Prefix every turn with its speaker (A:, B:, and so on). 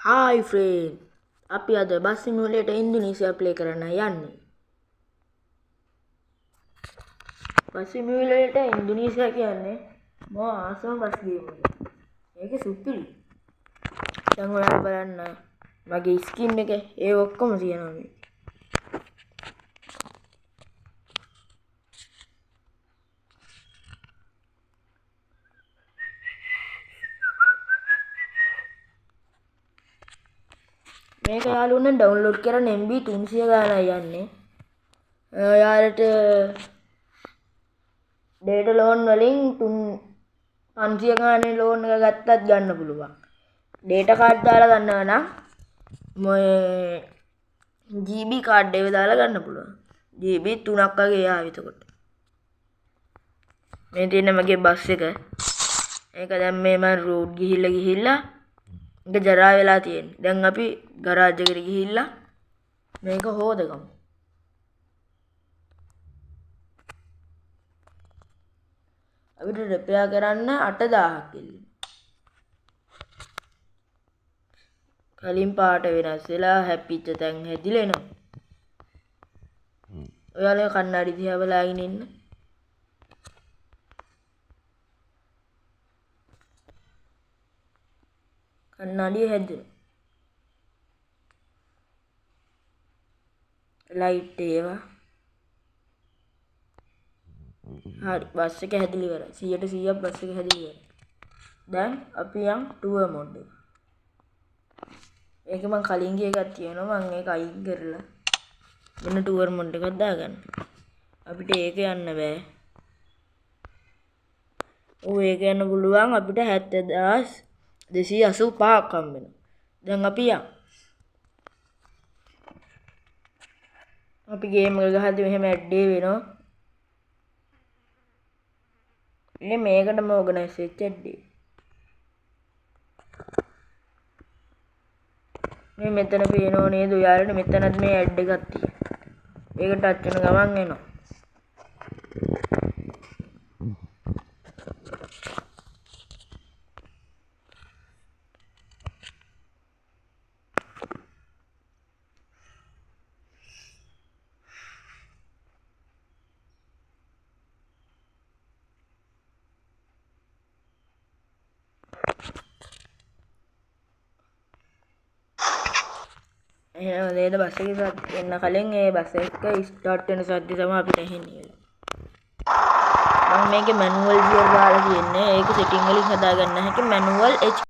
A: Hi friend, අපි අද bus සිමියුලේටර් Indonesia play කරන්න යන්නේ. බස් සිමියුලේටර් ඉන්දුනීසියා කියන්නේ මම ආසම බස් ගේම් එක. මේක සුපිරි. දැන් ඔයාලා බලන්න මගේ ස්කින් එක ඒ ඔක්කොම තියෙනවා මේකේ. මේක යාළුවනේ ඩවුන්ලෝඩ් කරන්න MB 300 ගාණයි යන්නේ. ඔයාලට ඩේටා ලෝන් වලින් 500 ගාණේ ලෝන් එක ගත්තත් ගන්න පුළුවන්. ඩේටා කාඩ් දාලා ගන්නවා නම් මේ GB card එක දාලා ගන්න පුළුවන්. GB 3ක් වගේ ආවි එතකොට. මේ තියෙන මගේ බස් එක. ඒක දැන් මේ මම රෝඩ් ගිහිල්ලා ඒක ජරා වෙලා තියෙන්නේ. දැන් අපි ගරාජ් එකට ගිහිල්ලා මේක හොදගමු. අපිට රිපෙයාර් කරන්න 8000ක් ඉල්ලනවා. කලින් පාට වෙනස් වෙලා හැප්පිච්ච තැන් හැදිලා එනවා. ඔයාලා කණ්ණාඩි දිහා බලාගෙන ඉන්න. කණ්ණාඩිය හැදෙනවා. ලයිට් ඒවා. හරි, බස් එක හැදිලි ඉවරයි. 100%ක් බස් එක හැදිලි ඉවරයි. දැන් අපි යන් ටුවර් මොඩ් එක. ඒක මං කලින් ගිය එකක් තියෙනවා. මං ඒක අයින් කරලා මෙන්න ටුවර් මොඩ් එකක් දාගන්න. අපිට ඒක යන්න බෑ. ඔව් ඒක යන්න පුළුවන් අපිට 70285ක් හම්බ වෙනවා. දැන් අපි යන්. අපි ගේම් එක ගහද්දි මෙහෙම ඇඩ් වෙනවා. ඉතින් මේකටම ඕගනයිස් වෙච්ච ඇඩ්. මේ මෙතන පේනෝ නේද ඔයාලට? මෙතනත් මේ ඇඩ් එකක් තියෙනවා. ඒක ටච් වෙන ගමන් එනවා. එහෙනම් නේද බස් එකේ සද්ද එන්න කලින් ඒ බස් එක ස්ටාර්ට් වෙන සද්ද තමයි අපිට ඇහෙන්නේ. මම මේකේ මැනුවල් ගියර් දාලා තියෙන්නේ. ඒක සෙටින් වලින් හදාගන්න හැකි මැනුවල් H